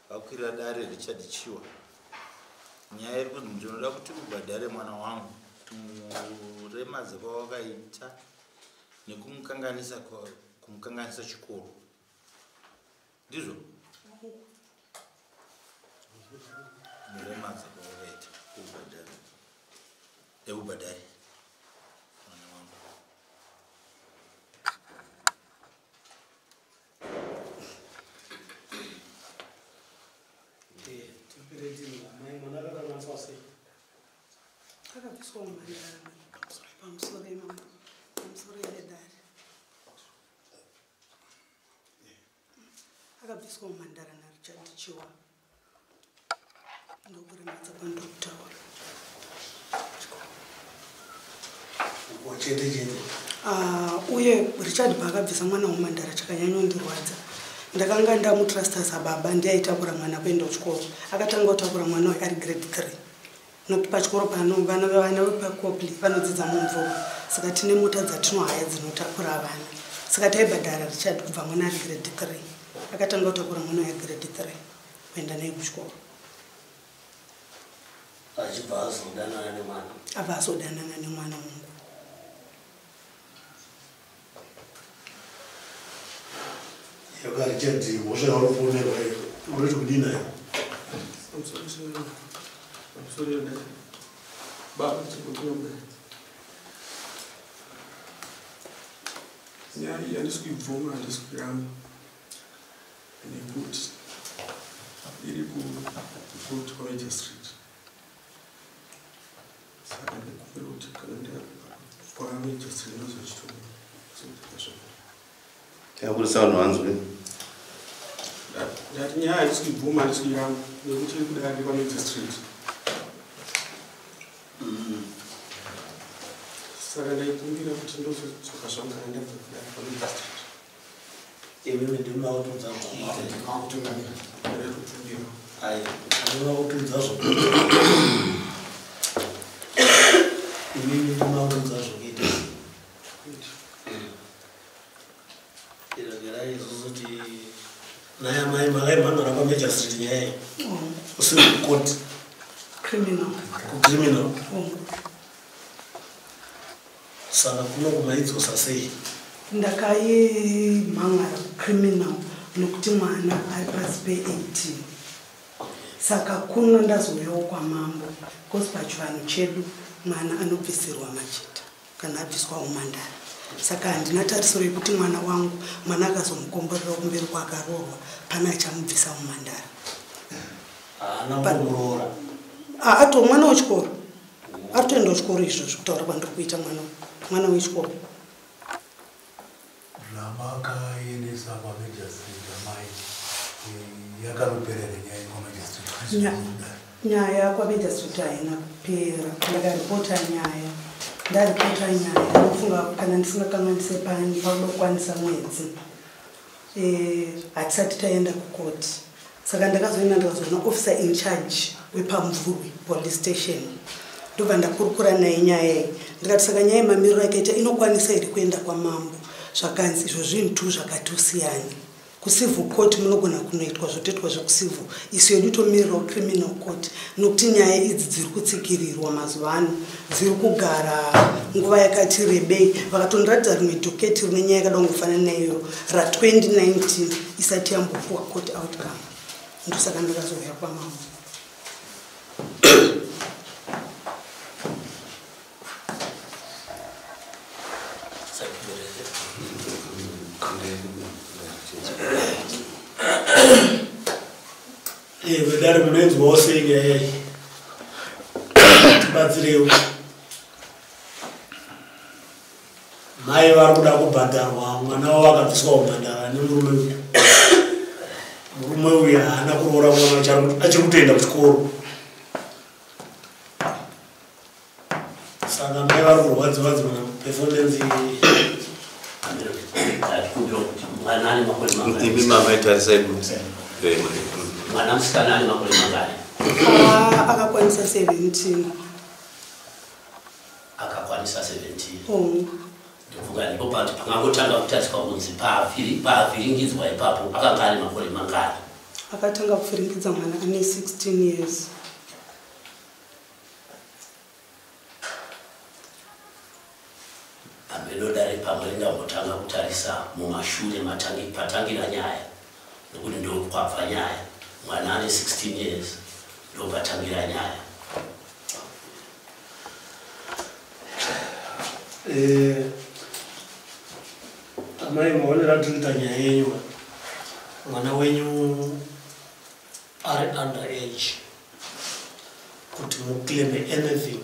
Vakwira dare Richard Chiwa. Nyaya iri kunzi ndinoda kuti ubhadhare mwana wangu kuremadza kwawakaita nekumukanganisa kumukanganisa chikoro. Ndizvo? Muremadza kwawakaita ubhadhare. Ubhadhare mwana wangu. Akabviswa mumhandara pamusoro yedare. Akabviswa mumhandara naRichard Chiwa. Ndokuremadza kwandiri kutaura. Uye Richard paakabvisa mwana womumhandara chakanyanyondirwadza. Ndakanga ndamutrusta sababa, ndiye aitakura mwana kuenda kuchikoro. Akatanga kutakura mwana uyu ari grade 3. Nokuti pachikoro pano vana vepaCopley vanodzidza mumvura. Saka tine mota dzatinohaya dzinotakura vana. Saka taibhadhara Richard kubva mwana ari grade 3. Akatanga kutakura mwana uyu ari grade 3 kuenda naye kuchikoro. Achibva azodanana nemwana. Abva azodanana nemwana wangu. Yoka Richard, mhosva yauri kupomerwa iyo, unoti kudii nayo? Nyaya iyi handisi kuibvuma, handisi kuiramba nekuti iri kukoti kwamagistrate. Saka ndikumbira kuti kana kwamagistrate ndozochitonga. Takurisa vanhu vanzwe. Ndati nyaya handisi kuibvuma, handisi kuiramba nekuti iri kudare kwamagistrate. Saka ndaikumbira kuti ndozodzoka zvangu kana ndabva kudare kwamagistrate. Imimi ndinoda kutiudza zvokuita. Ndakukumbira. Ai, ndinoda kutiudza zvokuita. Imimi ndinoda kutiudza zvokuita. Iregerai isusu ti naye amai makaimhan'ara kwamagistrate nyaya iyi. Usiri kukoti. Criminal. Kucriminal. Saka kuno kumaidzosa sei? Ndakaimhan'ara kucriminal nokuti mwana ari pasi pe18. Saka kuno ndazouyawo kwamambo kozi pachivanhu chedu mwana anobvisirwa machita kana abviswa umhandara. Saka handina tarisiro yekuti mwana wangu, mwana akazomukomborera kumberi kwaakaroorwa, pane achamubvisa umhandara. Haana kumuroora. Ato mwana wechikoro. Ari kutoenda kuchikoro izvozvo kutaura kwandiri kuita mwana wechikoro. Zvamakaendesa kwamagistrate amai, yakanoperera nyaya kwamagistrate? Nyaya kwamagistrate haina kupera. Ndakaripota nyaya Ndaripota nyaya, ndofunga kana ndisingakanganise pani pauda kukwanisa mwedzi. Hatisati taenda kukoti. Saka ndakazoenda ndikazoona officer in charge wepaMvurwi police station. Ndobva ndakurukura naye nyaya iyi. Ndikati saka nyaya yemamiriro akaita inokwanisa here kuenda kwamambo? Zvakanzi izvo zvinhu tu zvakatosiyana. Kucivil court munogona kunoitwa zvotoitwa zvekucivil. Isu yedu tomirirawo criminal court nokuti nyaya idzi dziri kutsikirirwa mazuva ano, dziri kugara nguva yakati rebei. Vakatondiratidza rimwe docket rine nyaya yakada kungofanana naiyo ra2019 isati yambopuwa court outcome. Ndosaka ndakazouya kwamambo. Vedare munoinzwawo sei nyaya iyi? Tibatsirewo. Mai vari kuda kubhadharwa, mwana wavo akabviswa umhandara nemurume uyu. Murume uyu haana kuroora mwana, achiri kutoenda kuchikoro. Saka mai vari kurwadziwa dzimwe performance. Mwana ane makore mangani? Imi mama tarisai kuti Mwana musikana ane makore mangani? Akakwanisa 17. Akakwanisa 17. Ndikufunga ndipo pangangotanga kutariswa kunzi paavhiringidzwa ipapo akanga ane makore mangani? Akatanga kuvhiringidza mwana ane 16 years. Pamwe pamwe ringambotanga kutarisa mumashure patangira nyaya, nekuti ndokwabva nyaya. Mwana ane 16 years ndopatangira nyaya. Amai, maonero atiri kuita nyaya yenyu, mwana wenyu ari under age kuti muclaime anything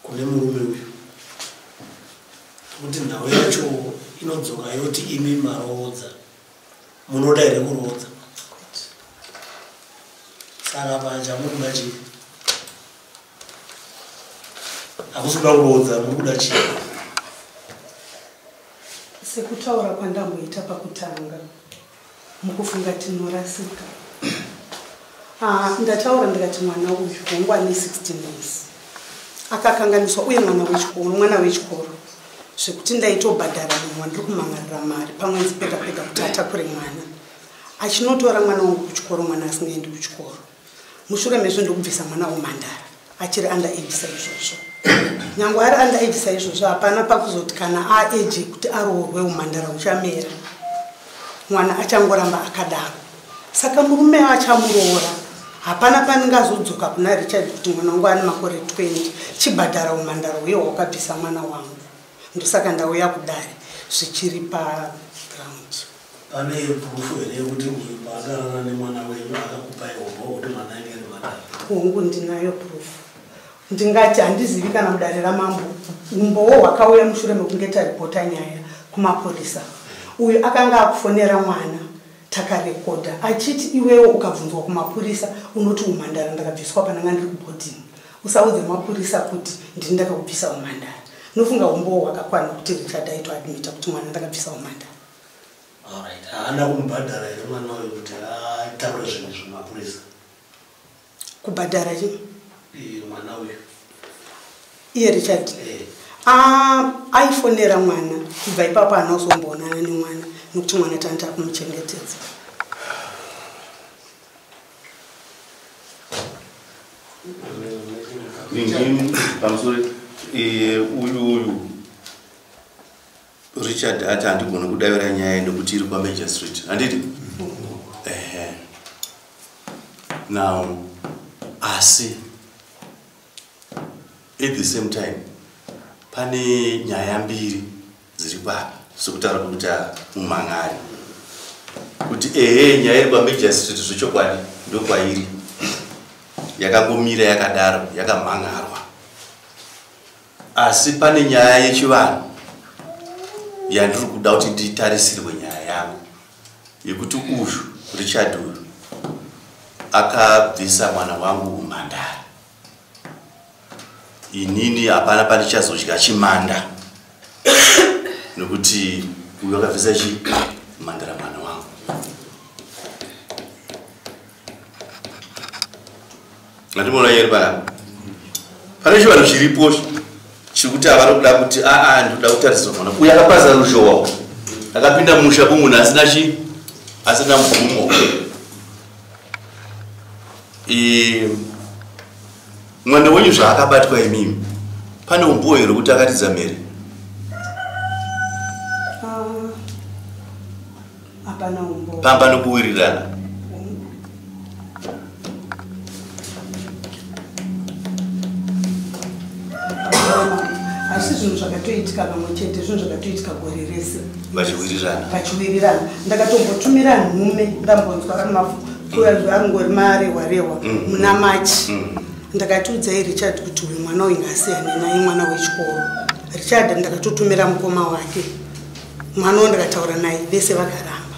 kune murume uyu, kuti nhau yacho inodzoka yoti imi maroodza, munoda here kuroodza? Saka pacha muri kuda chii? Hakusi kuda kuroodza, muri kuda chii? Sekutaura kwandamboita pakutanga, mukufunga tinorasika. Ndataura ndikati mwana uyu hongu ane 16 years akakanganiswa, uye mwana wechikoro, zvekuti ndaitobhadhara munhu wandiri kumangarira mari pamwedzi pega pega kuti atakure mwana. Achinotora mwana wangu kuchikoro, mwana asingaendi kuchikoro. Mushure mezvo ndokubvisa mwana womhandara achiri under age saizvozvo. Nyangwe ari under age saizvozvo, hapana pakuzoti kana aage kuti aroorwe umhandara uchamera. Mwana achangoramba akadaro. Saka murume achamuroora, hapana paningazodzoka kuna Richard kuti mwana wangu ane makore 20, chibhadhara umhandara uye wakabvisa mwana wangu. Ndosaka ndauya kudare zvichiri paground. Pane proof here yekuti uyu paakarara nemwana wenyu akakupai hombo kuti mwana ainge ari mhandara? Hongu, ndinayo proof. Ndingati handizivi kana mudare ramambo umbowo hwakauya mushure mekunge taripota nyaya kumapurisa. Uyu akanga akufonera mwana, takarekodha achiti iwewo ukabvunzwa kumapurisa unoti umhandara ndakabviswa pananga ndiri kubhodhini, usaudze mapurisa kuti ndini ndakakubvisa umhandara. Nofunga umbowo hwakakwana kuti Richard aitoadmita kuti mwana ndakabvisa umhandara. Alright, haana kumubhadhara here mwana uyu kuti ataure zvinhu zvemapurisa? Kubhadhara chii? Mwana uyu iye Richard aifonera mwana kubva ipapo haana kuzomboonana nemwana nokuti mwana tanga takumuchengetedza. Pamusoro uyu Richard ati handigoni kudavira nyaya nekuti iri kwaMajor Street, handiti? Ehe. Now asi at the same time pane nyaya mbiri dziri papa sekutaura kwekuti mumhan'ari kuti ehe nyaya iri kwaMajor Street zvechokwadi ndokwairi yakangomira yakadaro yakamhan'arwa, asi pane nyaya yechivanhu yandiri kuda kuti nditarisirwe nyaya yangu yekuti uyu Richard uyu akabvisa mwana wangu umhandara. Inini hapana pandichazodya chimanda nokuti uyu akabvisa chimandara mwana wangu. Andimona yeri panapa pane chivanhu chiripo chiri kuti avari kuda kuti aa ndikuda kutarisirwa mwana uyu akapaza ruzhowa akapinda musha kumunhu asina chi asina mvumo. Mwana wenyu zvaakabatwa imimi pane umbowo here kuti akatidza mhere? Hapana umbowo. Pamba nokuwirirana. Asi zvinhu zvakatoitika pamwe chete, zvinhu zvakatoitika gore rese. Vachiwirirana. Vachiwirirana. Ndakatombotumira nhume ndambonzwa aringori marehwa rehwa muna Machi. Ndakati udzai Richard kuti uyu mwana uyu ngaasiyane naye, mwana wechikoro. Richard ndakatotumira mukoma wake. Mwana uyu ndakataura naye, vese vakaramba.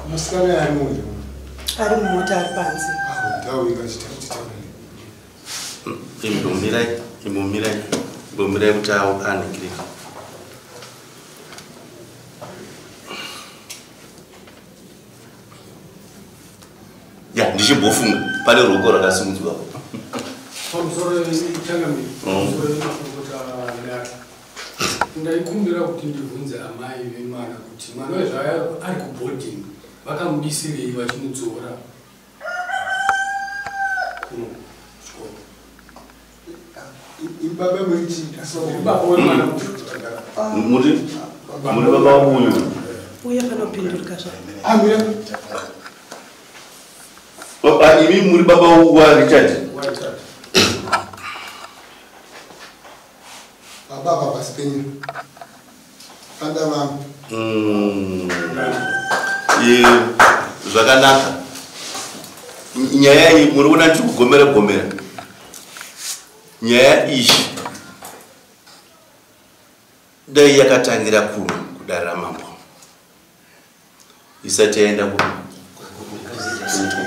Musikana ari mumwe. Ari mumota ari panze. Imbomirai kuti aningirike. Ya, ndichimbofunga pane ruoko rwakasimudzwa. Pamusoro changamire, pamusoro makurukota ndati. Ndaikumbira kuti ndibvunze amai vemwana kuti mwana wezvayo ari kuboarding vakamudisirei vachimudzora kuno kuchikoro. Ibaba wechi Baba wemwana. Muri baba uyu. Uye panopindurika zva. Amira. Baba imi muri baba wa Richard. Baba baba Spain. Kanda vangu. Zvakanaka. Nyaya iyi muri kuona ndiri kugomera gomera. Nyaya iyi dai yakatangira kuno kudare ramambo isati yaenda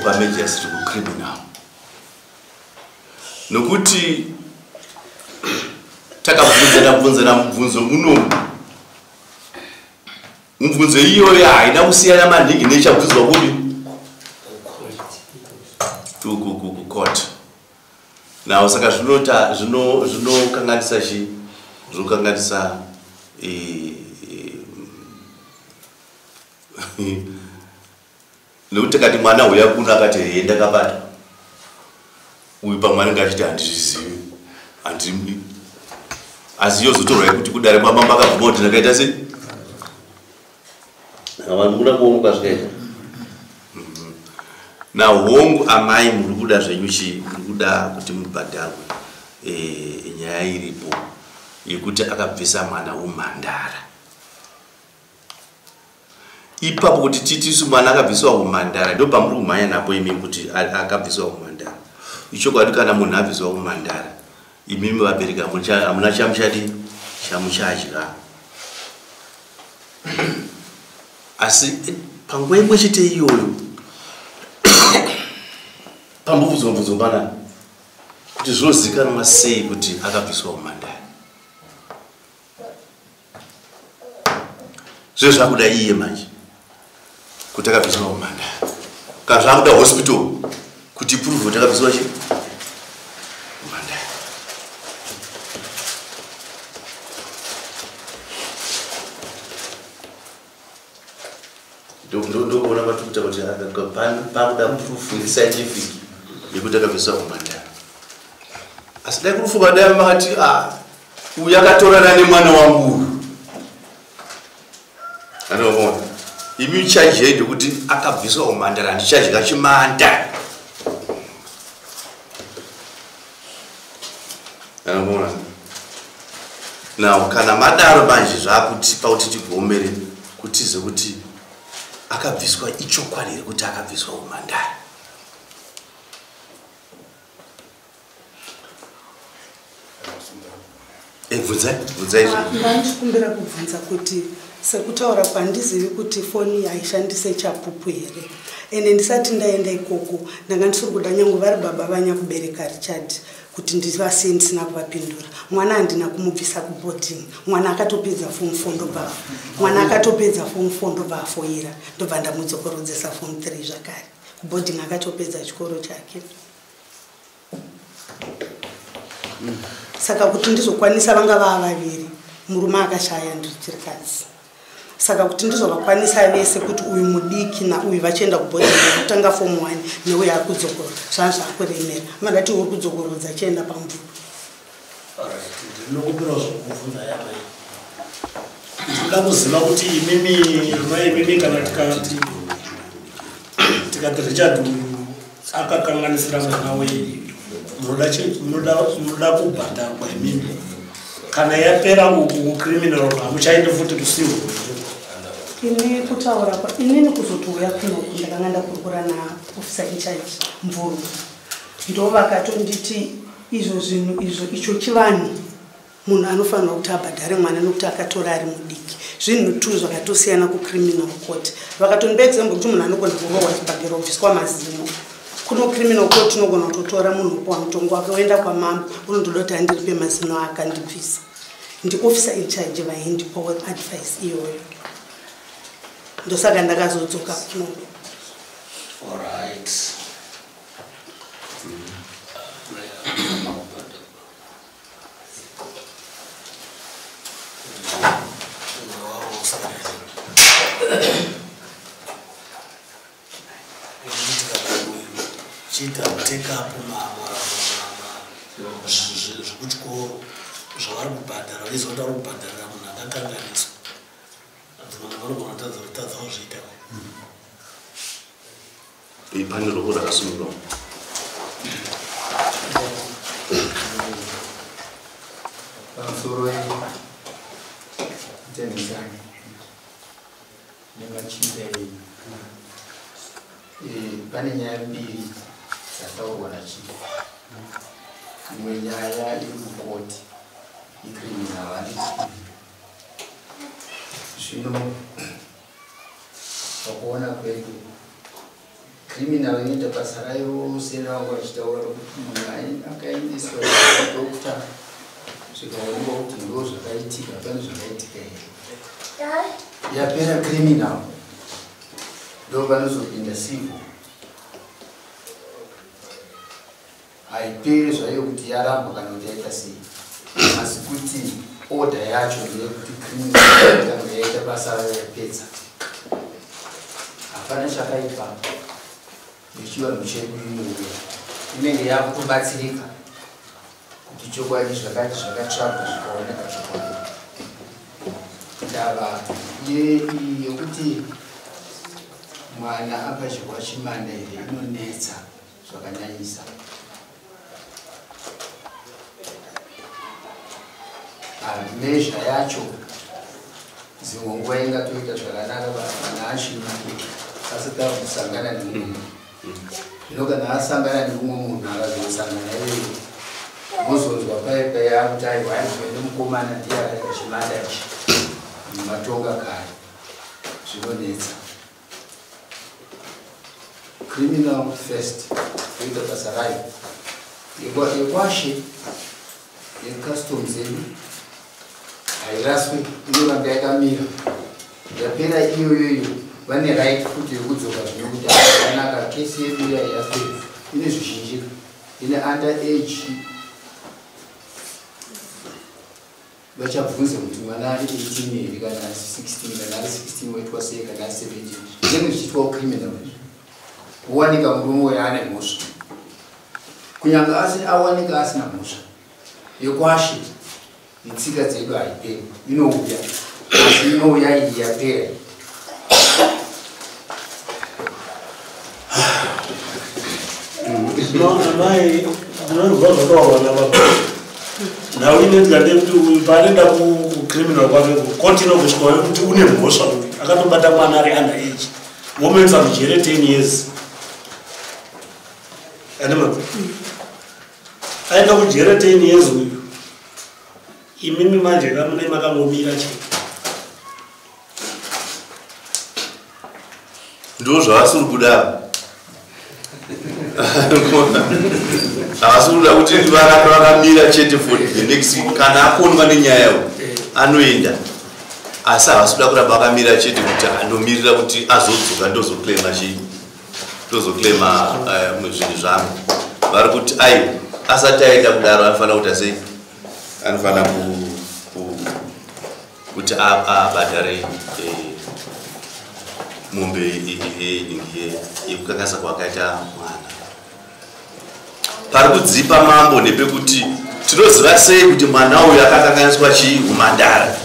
kumagistrate kucriminal, nokuti takabvunzana bvunzana mubvunzo munomu. Mubvunzo iyoyo haina kusiyana maningi nechabvunzwa kupi kucourt. Now saka zvinokanganisa chi zvinokanganisa nekuti takati mwana uya kuno akati hee ndakabata uyu pamwe anenge achiti handizvizivi handimudi, asi yozotorwa yekuti kudare kwamambo akabvuma kuti ndakaita sei. Vanhu kuda kuona kwazvikaita. Na hongu amai muri kuda zvenyu chi muri kuda kuti mubhadharwe nyaya iripo yekuti akabvisa mwana umhandara. Ipapo kuti titisu mwana akabviswa umhandara ndo pamuri kumhanya napo imimi kuti akabviswa umhandara. Ichokwadi kana munhu abviswa umhandara imimi vabereki hamuna chamuchadi chamuchadya. Asi panguva imwe chete iyoyo pambobvunzwa mubvunzo panapa kuti zvinozikanwa sei kuti akabviswa umhandara. Zve zvakuda iye manje kuti akabviswa umhandara, kana zvakuda hospital kuti prove kuti akabviswa chi umhandara. Ndokuona kwatikuita kuti pakuda proof iri scientific yekuti akabviswa umhandara. Asi dai kurufu dai makati uyu akatorana nemwana wangu uyu. Anoona imi charge yedu kuti akabviswa umhandara handichadya chimanda. Anoona now kana madaro manje zvakutipa kuti tigomere kutize kuti akabviswa ichokwadi here kuti akabviswa umhandara. Bvunzai, bvunzai. Ndandikumbira kubvunza kuti sekutaura kwandizivi kuti foni haishandise chapupu here. Ende ndisati ndaenda ikoko ndanga ndisiri kuda nyange vari baba vanyakubereka Richard kuti ndivasiye ndisina kuvapindura. Mwana handina kumubvisa kuboarding. Mwana akatopedza form 4 ndobva. Mwana akatopedza form 4 ndobva afoira. Ndobva ndamudzokorodzesa form 3 zvakare. Kuboarding akatopedza chikoro chake. Saka kuti ndizokwanisa vanga vava vaviri, murume akashaya ndichirikadzi. Saka kuti ndizovakwanisa vese kuti uyu mudiki nauyu vachienda kuboarding kutanga form 1 neuyu ari kudzokora, zvanga zvakuremera. Mandati uri kudzokorodza achienda pamvura. Ndinokumbira zvokubvunza yamai. Ndinoda kuziva kuti imimi amai imimi kana tikati Richard akakanganisira mwana wenyu, munoda kubhadharwa imimi. Kana yapera uku kucriminal hamuchaendi futi kucivil. Ini kutaura kwa inini kuzotouya kunoku ndakanga ndakurukura naofficer in charge Mvuru. Ndo vakatonditi izvo zvinhu izvo icho chivanhu munhu anofanirwa kuti abhadhare mwana nokuti akatora ari mudiki. Zvinhu tu zvakatosiyana kucriminal court. Vakatondipa example kuti munhu anogona kurohwa chibhagero obviswa mazino. Kuno criminal court unogona kutotora munhu opuwa mutongo wake oenda kwamambo unondoda kuti andiripe mazino akandibvisa. Ndi officer in charge vaindipawo advice iyoyo. Ndosaka ndakazodzoka kuno. All right. Chiita take up zvekuchikoro zvavari kubhadhara, vaizoti vari kubhadharira munhu akakanganiswa. Vanhu vanogona kutadza kuzviita. Pane roko rakasungwa. Pamusoro tenezani nemachinda enyu. Pane nyaya mbiri dzataurwa nachief. Imwe nyaya iri kukoti icriminal handiti. Zvino pakuona kwedu criminal inoita basa rayo rose ravanga vachitaura rokuti munhu akaendeswa kudokta zvikaonekwa kuti ndo zvakaitika, pane zvakaitika here. Yapera criminal ndo panozopinda civil. Haiperi zvayo kuti yarambwa kana kuti yaita sei, asi kuti order yacho ndeyekuti criminal tanga yaita basa rayo yapedza. Hapana chakaipa nechivanhu chedu inouya inenge yakutobatsirika kuti chokwadi zvakati zvakatsvagwa zvikaoneka chokwadi. Ndava yekuti mwana akadyiwa chimanda here inonetsa zvakanyanyisa. Mezha yacho dzimwe nguva ingatoita zvakanaka mwana achiri asati akusangana nemumwe munhu. Zvino kana asangana nemumwe munhu akazosangana iyeyo mozonzwa paye paye akuti aiwa aiwa nemukomana ndiye akaita chimanda ichi matonga kare. Zvinonetsa. Criminal first yoita basa rayo. Yekwashe yecustoms yedu hairaswi, inoramba yakamira. Yapera iyoyoyo vane right futi yekudzoka zvino kuti zvakanaka kesi yedu iya yapera. Ine zvizhinji, ine under age vachabvunza kuti mwana ari 18 here kana ari 16, kana ari 16 waitwa sei, kana ari 17. Zvinenge zvichiitwawo criminal izvi. Kuwanika murume uyo ane mhosva, kunyange awanika asina mhosva. Yekwashe itsika dzedu haiperi, inouya asi inouya iyi yapera. Amai ndinonzwa zvataurwa nababa. Nhau inoitika ndeyekuti paanoenda kucriminal kwake koti inogosvika kuti une mhosva uyu akatobata mwana ari under age vomuendesa mujere 10 years. Andima aenda kujere 10 years uyu. Imimi manje kamune makangomira chete. Ndo zvavasiri kuda. Havasi kuda kuti vakamira chete for the next, kana akonwa nenyaya anoenda. Asi havasi kuda kuramba vakamira chete kuti andomirira kuti azodzoka ndozoclaima chii, ndozoclaima zvinhu zvangu. Vari kuti aiwa, asati aita kudaro anofanira kuita sei? Anofanira kuti abhadhare mombe yekukakasa kwakaita mwana. Pari kudzipa mambo ndepekuti tinoziva sei kuti mwana uyu akakanganiswa chii umhandara.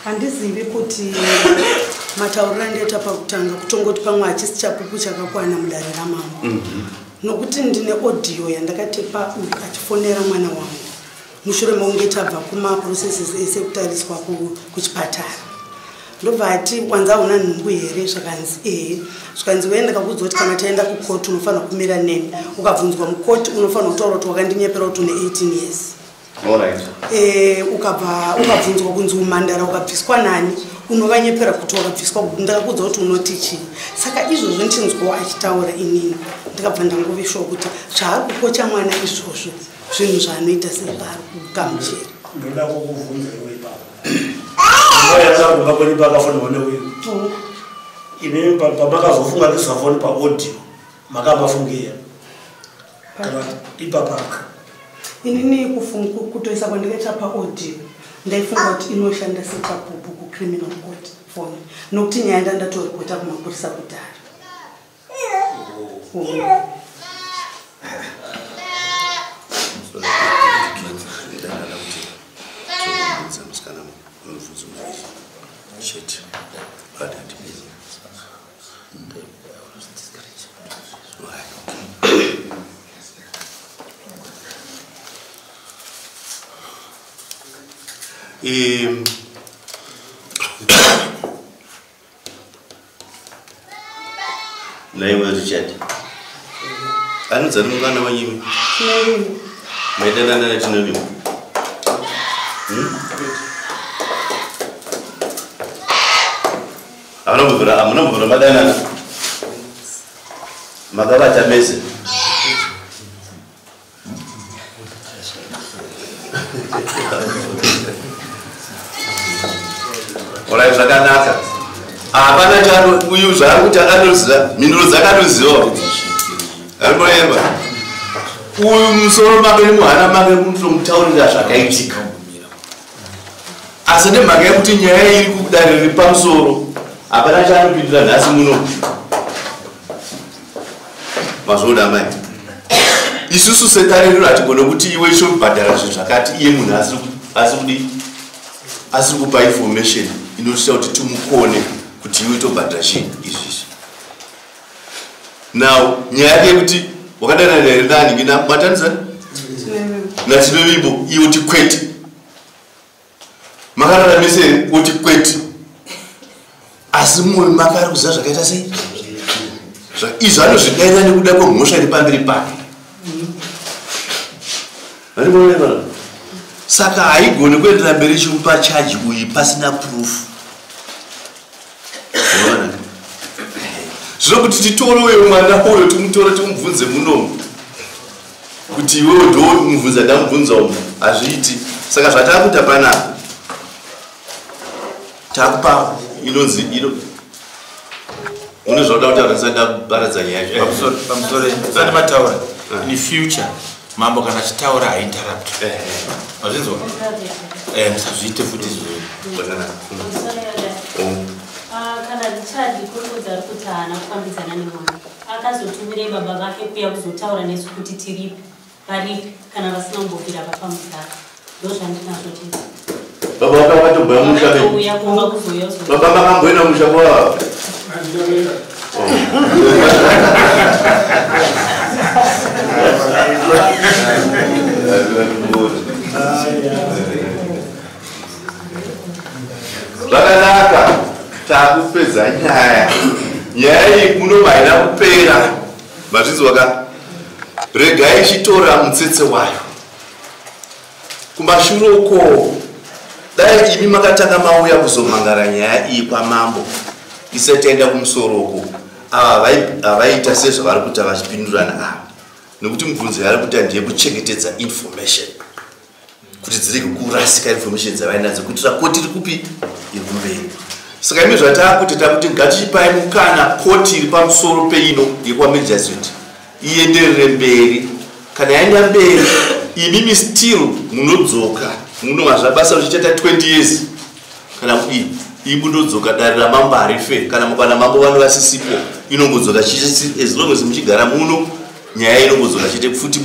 Handizivi kuti matauriro andaita pakutanga kutongoti pamwe hachisi chapupu chakakwana mudare ramambo. Nokuti ndine audio yandakatepa uyu achifonera mwana wangu mushure mekunge tabva kumaprocesses ese ekutariswa kuchipatara. Ndobva ati wanza hauna nhumbu here? Zvakanzi ehe. Zvikanzi wee ndakakuudza kuti kana taenda kukoti unofanira kumira neni. Ukabvunzwa mukoti unofanira kutaura kuti wakandinyepera kuti une 18 years. Ukabvunzwa kunzi umhandara ukabviswa nani, unovanyepera kuti wakabviswa, ndakakuudza kuti unoti chii. Saka izvozvo ndichinzwawo achitaura inini ndikabva ndangoveshawo kuti zvaari kukocha mwana izvozvo zvinhu zvaanoita sezvaari kugamuchira. Ndoda kukubvunza iwe ipapo. Ndinoyatsa kwenyu pakafonwa neuyu. Imi pamakazofunga ndisafoni paaudio makamafungira kana ipapaka. Inini kutoisa kwandikaita paaudio ndaifunga kuti inoshanda sechapupu kucriminal court phone, nokuti nyaya ndandatoripota kumapurisa kudhara. Naiwe Richard, anodzani mwana wanyimi maidanana naChinovimbo? Hamuna kubvira madanana, makavata mese? Orai, zvakanaka. Hapana chano uyu zvaari kuti akatoziva mhinduro dzakatoziva. Arikuemba uyu musoro make nemuhana make kutomutaurira zvakaitika, asi nemhaka yekuti nyaya iri kudare riri pamusoro hapana chaanopindura nhasi muno. Mazvoda mai, isusu sedare rino hatigone kuti iwe chobhadhara zvinhu zvakati, iye munhu asi kudi asiri kupa information inotiita kuti timukone kuti iwe tobhadhara chii izvizvi. Now nyaya yake yekuti wakadanana here nani matanizani naChinovimbo, iwe uti kwete. Makarara mese here? Uti kwete. Asi mwoyo make ari kuziva zvakaita sei izvo anozvidaira nekuda kwemhosva iri pamberi pake. Saka haigoni kuendera mberi chimupa chaji uyu pasina proof. Zvino kuti titore uyo mwana uyo timutore timubvunze munomu kuti iwewe ndo mubvunza ndamubvunza umu, hazviiti. Saka zvatakuita panapa takupa inonzi ino mune zvauda kutaura ndisati ndaparadza nyaya yacho. Pamusoro usati mataura, in future mambo kana achitaura hainterrupt. Mazvinzwa? Musazviite futi izvozvo. Kana Richard kurikudza ari kuti haana kufambidzana nemwana, akazotumirei baba vake kuya kuzotaura nesu kuti tiripi varipi kana vasina kumbobvira vafambidzana. Ndozvandinazvo chete. Baba vake vakatobva musha Vakatouya kumba kuzouya baba makamboenda musha kwava? Zvakanaka, takupedza nyaya. Nyaya iyi muno haina kupera. Mazvinzwa ka? Regai ichitora mutsetse wayo. Kumashure uko dai imi makatanga mauya kuzomhangara nyaya iyi kwamambo isati yaenda kumusoro uko, ava havaita sezvavari kuita vachipindurana ava, nekuti mubvunzo yaari kuita ndeyekuchengetedza information kuti dzirege kurasika, information dzavainadzo kuitira koti iri kupi, iri kumberi. Saka imi zvataakuti takuti ngatichipai mukana koti iri pamusoro peino yekwaMagistrate ienderere mberi. Kana yaenda mberi, imimi still munodzoka munova zvabasa zvichaita 20 years kana kudii, imundodzoka dare ramambo harife. Kana mukana mambo vano vasisipo, inongodzoka chete as long as muchigara muno, nyaya inongodzoka chete futi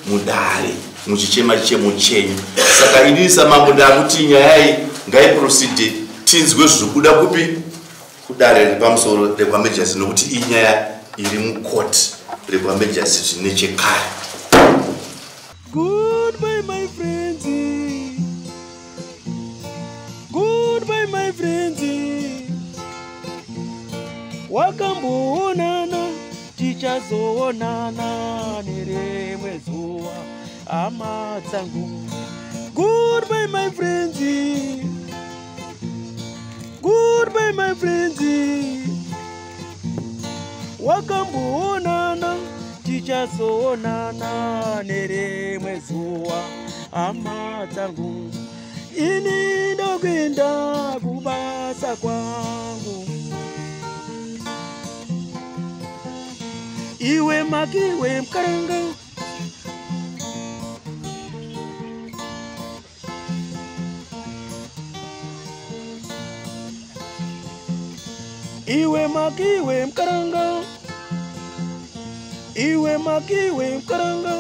mudare muchichema chichemo chenyu. Saka inini samambo ndakuti nyaya iyi ngaiproceede, tinzwe zviri kupi kudare repamusoro rekwaMagistrate, nokuti inyaya iri mukoti rekwaMagistrate nechekare. Goodbye, my friends. Goodbye, my friends. Wakamboonana, tichazoonana nerimwe zuva, hama dzangu. Goodbye, my friends. Goodbye, my friends. Wakamboonana, tichazoonana nerimwe zuva, hama dzangu. Ini ndokuenda kubasa kwangu. Iwe makiwe mkaranga. Iwe makiwe mkaranga. Iwe makiwe mkaranga.